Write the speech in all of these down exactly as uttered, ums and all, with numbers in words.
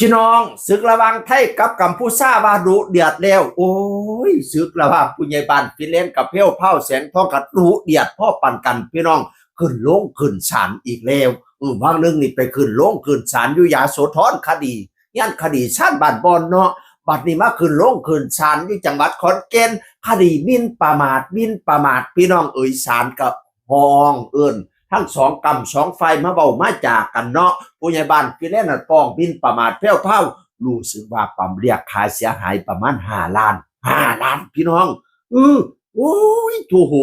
พี่น้อง ศึกระหว่างไทยกับกัมพูชาว่าดุเดือดแล้ว โอ้ย ศึกระหว่างผู้ใหญ่บ้านฟินแลนด์กับแพรวพราวแสงทองก็ดุเดือดพอปานกันพี่น้อง ขึ้นโรงขึ้นศาลอีกแล้ว เออ วางหนึ่งนี่ไปขึ้นโรงขึ้นศาลอยู่ยโสธรคดี เฮียนคดีศาลบ้านบ่อนเนาะ บัดนี้มาขึ้นโรงขึ้นศาลอยู่จังหวัดขอนแก่น คดีหมิ่นประมาท หมิ่นประมาท พี่น้องเอ๋ย ศาลก็ฮ้องเอิ้นทั้งสองกำสองฝ่ายมาเว้ามาจากันเนาะ ผู้ใหญ่บ้านฟินแลนด์นั่นฟ้องหมิ่นประมาทแพรวพราว รู้สึกว่าปรับเรียกค่าเสียหายประมาณห้าล้าน ห้าล้านพี่น้อง เออ โอ้ย โถโห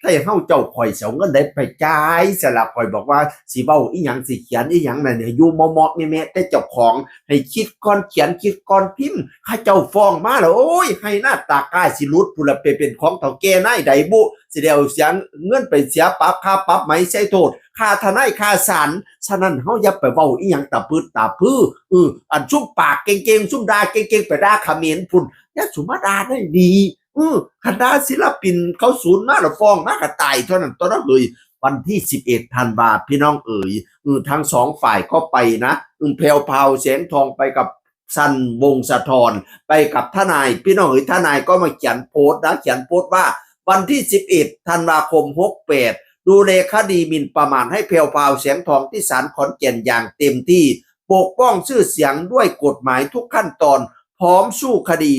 ไทเฮาเจ้าข่อยสิเอาเงินใดไปจ่าย สละข่อยบอกว่าสิเว้าอีหยังสิเขียนอีหยังนั่นเนี่ย อยู่เหมาะๆแมะๆแต่เจ้าของ ให้คิดก่อนเขียนคิดก่อนพิมพ์ เขาเจ้าฟ้องมาแล้ว โอ้ย ไห้หน้าตากายสิหลุด พุ้นละไปเป็นของเฒ่าแก่นายใดบุ สิได้เอาเสียเงินไปเสียปรับ ค่าปรับไหมไถ่โทษ ค่าทนาย ค่าศาล ฉะนั้นเฮาอย่าไปเว้าอีหยังตะปืดตะปื้อ เออ อันซุมปากเก่งๆ ซุมด่าเก่งๆ ไปด่าเขมรพุ้น อย่าสุมาด่าได้ดี เออ คันด่าศิลปินเขาสูญมาแล้วฟ้องมาก็ตายเท่านั้นตัวเนาะเฮ้ย วันที่สิบเอ็ดธันวา พี่น้องเอ๋ย เออ ทั้งสองฝ่ายก็ไปนะ เออ แพรวพราวแสงทองไปกับสันวงศ์สะท้อน ไปกับทนาย พี่น้องเอ๋ย ทนายก็มาเขียนโพสต์นะ เขียนโพสต์ว่า วันที่สิบเอ็ดธันวาคมหกแปด ดูแลคดีหมิ่นประมาทให้แพรวพราวแสงทองที่ศาลขอนแก่นอย่างเต็มที่ ปกป้องชื่อเสียงด้วยกฎหมายทุกขั้นตอน พร้อมสู้คดี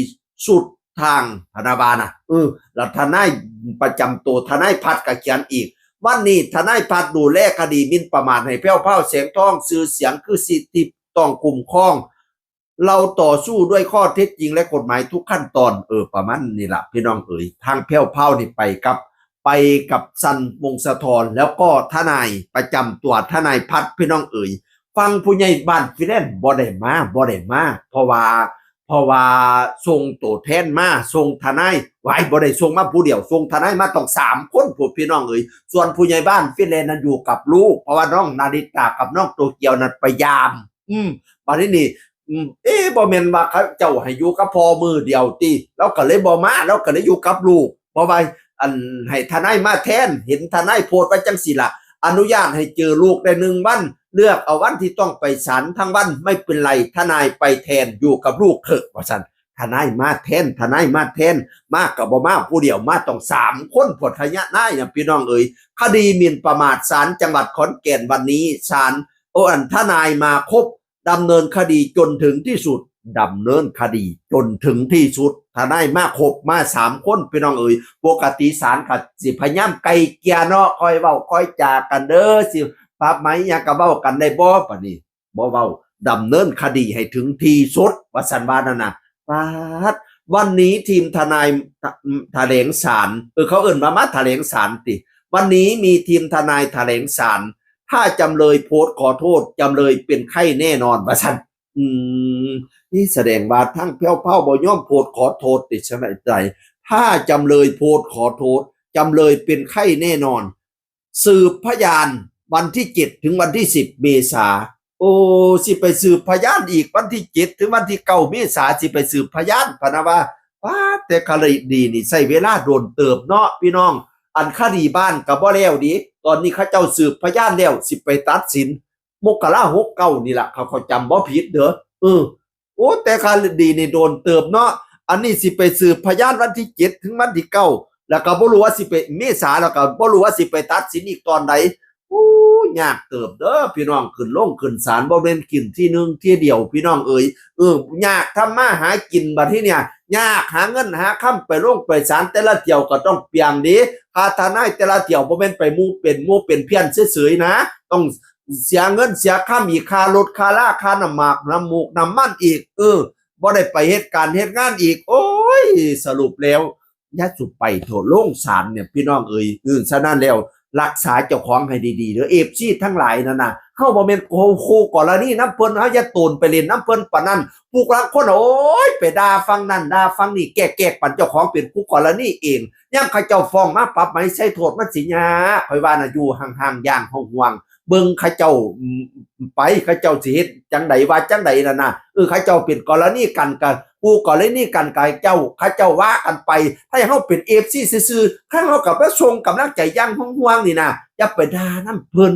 สุดทาง พะนะว่านะ เออ แล้วทนายประจำตัว ทนายพัฒน์ก็เขียนอีก วันนี้ทนายพัฒน์ดูแลคดีหมิ่นประมาทให้แพรวพราวแสงทอง ชื่อเสียงคือสิ่งที่ต้องคุ้มครอง เราต่อสู้ด้วยข้อเท็จจริงและกฎหมายทุกขั้นตอน เออ ประมาณนี้ล่ะ พี่น้องเอ๋ย ทางแพรวพราวนี่ไปกับ ไปกับสันวงศ์สะท้อน แล้วก็ทนายประจำตัว ทนายพัฒน์ พี่น้องเอ๋ย ฝั่งผู้ใหญ่บ้านฟินแลนด์บ่ได้มา บ่ได้มา เพราะว่า เพราะว่าส่งตัวแทนมา ส่งทนาย ไว้บ่ได้ส่งมาผู้เดียว ส่งทนายมาต้องสามคนพุ้น พี่น้องเอ๋ย ส่วนผู้ใหญ่บ้านฟินแลนด์นั้นอยู่กับลูก เพราะว่าน้องนาริตากับน้องโตเกียวนั้นไปยาม อืม บัดนี้นี่ อืม เอ๊ะ บ่แม่นว่าเขาเจ้าให้อยู่กับพ่อมื้อเดียวติ ลาวก็เลยบ่มา ลาวก็เลยอยู่กับลูก เพราะว่า อัน ให้ทนายมาแทน เห็นทนายโพสต์ไว้จั่งซี้ล่ะ อนุญาตให้เจอลูกได้หนึ่งวัน เลือกเอาวันที่ต้องไปศาลทั้งวัน ไม่เป็นไร ทนายไปแทน อยู่กับลูกเถอะ ว่าซั่น ทนายมาแทน ทนายมาแทน มาก็บ่มาผู้เดียว มาต้องสามคนพุ้น ทนายนะ พี่น้องเอ๋ย คดีหมิ่นประมาท ศาลจังหวัดขอนแก่นวันนี้ ศาล โอ้ อัน ทนายมาครบ ดำเนินคดีจนถึงที่สุด ดำเนินคดีจนถึงที่สุด ทนายมาครบ มาสามคน พี่น้องเอ๋ย ปกติศาลก็สิพยายามไกล่เกลี่ยเนาะ ค่อยเว้าค่อยจากันเด้อ สิปรับไหมหยังก็เว้ากันได้บ่ บัดนี้บ่เว้า ดำเนินคดีให้ถึงที่สุด ว่าซั่นว่านั่นน่ะ ป๊าด วันนี้ทีมทนาย แถลงศาล เออ เขาเอิ้นว่ามาแถลงศาลติ วันนี้มีทีมทนายแถลงศาล ถ้าจำเลยโพสต์ขอโทษ จำเลยเป็นไข้แน่นอน ว่าซั่น อืม นี่แสดงว่าทางแพรวพราวบ่ยอมโพสต์ขอโทษติ ใช่ไหม ใด ถ้าจำเลยโพสต์ขอโทษ จำเลยเป็นไข้แน่นอน สืบพยานวันที่เจ็ดถึงวันที่สิบเมษา โอ้ สิไปสืบพยานอีกวันที่เจ็ดถึงวันที่เก้าเมษา สิไปสืบพยาน พะนะว่า ป๊าด แต่คดีนี่ใช้เวลาโดนเติบเนาะ พี่น้อง อันคดีบ้านก็บ่แล้วเด้ ตอนนี้เขาเจ้าสืบพยานแล้ว สิไปตัดสิน มกราหกเก้านี่ล่ะ เขา เขาจำบ่ผิดเด้อ เออ โอ้ แต่คดีนี่โดนเติบเนาะ อันนี้สิไปสืบพยานวันที่เจ็ดถึงวันที่เก้า แล้วก็บ่รู้ว่าสิไป เมษา แล้วก็บ่รู้ว่าสิไปตัดสินอีกตอนใด โอ้ ยากเติบเด้อ พี่น้อง ขึ้นโรงขึ้นศาล บ่แม่นขึ้นทีหนึ่งทีเดียว พี่น้องเอ๋ย เออ ยากทำมาหากินบัดนี้เนี่ย ยากหาเงินหาคำ ไปโรงไปศาลแต่ละเที่ยวก็ต้องเปียงเด้ ค่าทนายแต่ละเที่ยวบ่แม่นไปหมู่เป็นหมู่เป็นเพี้ยนเฉยๆนะ ต้องเสียเงินเสียคำอีก ค่ารถค่าลา ค่าน้ำหมากน้ำมูกน้ำมันอีก เออ บ่ได้ไปเฮ็ดการเฮ็ดงานอีก โอ้ย สรุปแล้ว อย่าสุไปโทษลงศาลเนี่ย พี่น้องเอ๋ย เออ ฉะนั้นแล้ว รักษาเจ้าของให้ดีๆเด้อ เอฟซี ทั้งหลายนั่นน่ะ เฮาบ่แม่นคู่กรณีนำเพิ่น เฮาอย่าโตนไปเล่นนำเพิ่นปานนั้น ผู้ลางคนน่ะ โอ้ย ไปด่าฝั่งนั้นด่าฝั่งนี้ แกล้งๆ ปานเจ้าของเป็นคู่กรณีเอง ยามเขาเจ้าฟ้องมาปรับไหมไถ่โทษมันสิยาก ข้อยว่าน่ะ อยู่ห่างๆ อย่างห่วงๆ เบิ่งเขาเจ้า อืม ไป เขาเจ้าสิเฮ็ดจั่งใดว่าจั่งใดนั่นน่ะ เออ เขาเจ้าเป็นกรณีกันก็ คู่กรณีกันก็เจ้า เขาเจ้าว่ากันไป ถ้าเฮาเป็น เอฟซี ซื่อๆ ถ้าเฮาก็ไปส่งกำลังใจอย่างห่วงๆ นี่นะ อย่าไปด่านำเพิ่น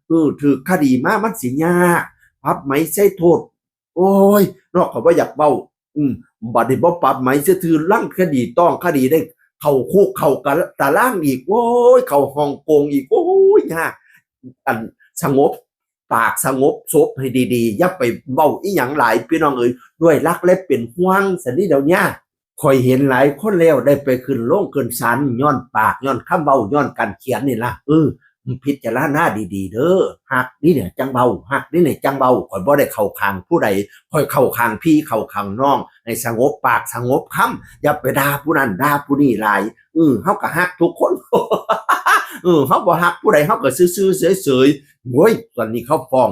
เออ ถืกคดีมามันสิยาก ปรับไหมไถ่โทษ โอ้ย เนาะ ข้อยบ่อยากเว้า อืม บัดนี้บ่ปรับไหมซื่อๆ ลังคดีต้องคดีได้ เข้าคุกเข้ากะตารางอีก โอ้ย เข้าฮ่องกงอีก โอ้ย ยาก อัน สงบปากสงบศพให้ดีๆ อย่าไปเว้าอีหยังหลาย พี่น้องเอ๋ย ด้วยรักและเป็นห่วง ซั่นนี้เดี๋ยวเนี้ย ข้อยเห็นหลายคนแล้วได้ไปขึ้นโรงขึ้นศาล ย้อนปาก ย้อนคำเว้า ย้อนการเขียนนี่ล่ะ เออ พิจารณาดีๆ เด้อ ฮักนี่เนี่ยจั่งเว้า ฮักนี่เนี่ยจั่งเว้า ข้อยบ่ได้เข้าข้างผู้ใด ข้อยเข้าข้างพี่เข้าข้างน้อง ให้สงบปากสงบคำ อย่าไปด่าผู้นั้นด่าผู้นี้หลาย เออ เฮาก็ฮักทุกคน เออ เฮาบ่ฮักผู้ใด เฮาก็ซื่อๆ เฉยๆ โว้ย ตอนนี้เขาฟ้อง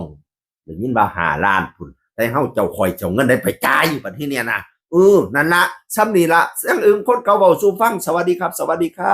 ได้ยินว่าห้าล้านพุ้น แต่เฮาเจ้าข้อยเจ้าเงินได้ไปจ่ายบัดนี้เนี่ยนะ เออ นั่นละ ส่ำนี้ละ เสียงอึ้งคนเก่าเว้าสู่ฟัง สวัสดีครับ สวัสดีครับ